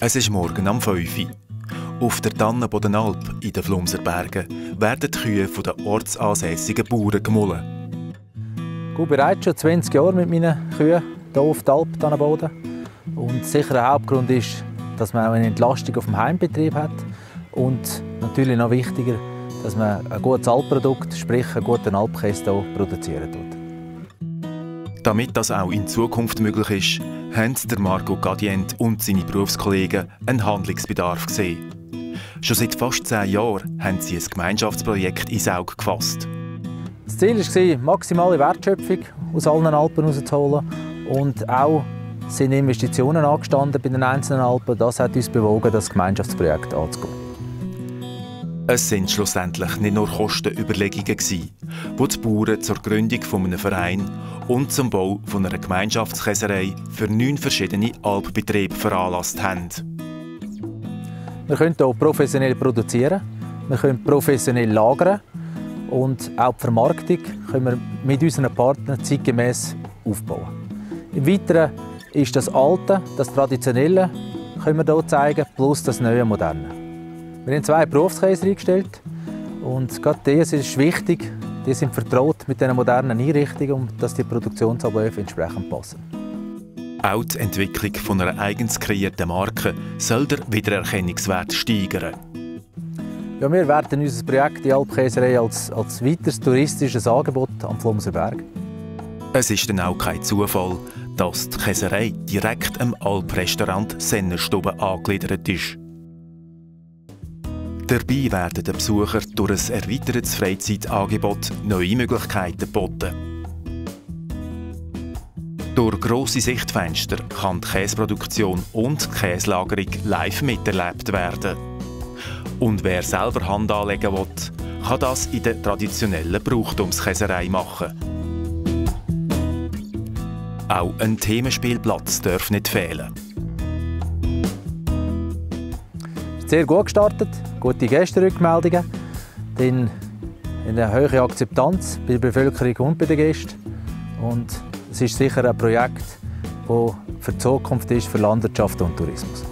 Es ist morgen am 5 Uhr. Auf der Tannenbodenalp in den Flumser Bergen werden die Kühe von den ortsansässigen Bauern gemahlen. Ich bereits schon 20 Jahre mit meinen Kühen hier auf der Alp Tannenboden. Und sicher ein Hauptgrund ist, dass man auch eine Entlastung auf dem Heimbetrieb hat. Und natürlich noch wichtiger, dass man ein gutes Alpprodukt, sprich einen guten Alpkäse hier produzieren tut. Damit das auch in Zukunft möglich ist, haben der Marco Gadient und seine Berufskollegen einen Handlungsbedarf gesehen. Schon seit fast 10 Jahren haben sie ein Gemeinschaftsprojekt ins Auge gefasst. Das Ziel war, maximale Wertschöpfung aus allen Alpen herauszuholen. Und auch sind Investitionen angestanden bei den einzelnen Alpen. Das hat uns bewogen, das Gemeinschaftsprojekt anzugehen. Es sind schlussendlich nicht nur Kostenüberlegungen, die die Bauern zur Gründung eines Vereins und zum Bau einer Gemeinschaftskäserei für 9 verschiedene Alpbetriebe veranlasst haben. Wir können hier professionell produzieren, wir können professionell lagern und auch die Vermarktung können wir mit unseren Partnern zeitgemäß aufbauen. Im Weiteren ist das Alte, das Traditionelle, können wir hier zeigen, plus das Neue, Moderne. Wir haben 2 Berufskäser eingestellt und gerade das ist wichtig. Die sind vertraut mit diesen modernen Einrichtungen und dass die Produktionsabläufe entsprechend passen. Auch die Entwicklung von einer eigens kreierten Marke soll der Wiedererkennungswert steigern. Ja, wir werten unser Projekt die Alpkäserei als weiteres touristisches Angebot am Flumser Berg. Es ist dann auch kein Zufall, dass die Käserei direkt am Alprestaurant Sennerstube angegliedert ist. Dabei werden den Besuchern durch ein erweitertes Freizeitangebot neue Möglichkeiten geboten. Durch grosse Sichtfenster kann die Käseproduktion und die Käselagerung live miterlebt werden. Und wer selber Hand anlegen will, kann das in der traditionellen Brauchtumskäserei machen. Auch ein Themenspielplatz darf nicht fehlen. Sehr gut gestartet, gute Gästerückmeldungen, dann eine hohe Akzeptanz bei der Bevölkerung und bei den Gästen. Und es ist sicher ein Projekt, das für die Zukunft ist, für Landwirtschaft und Tourismus.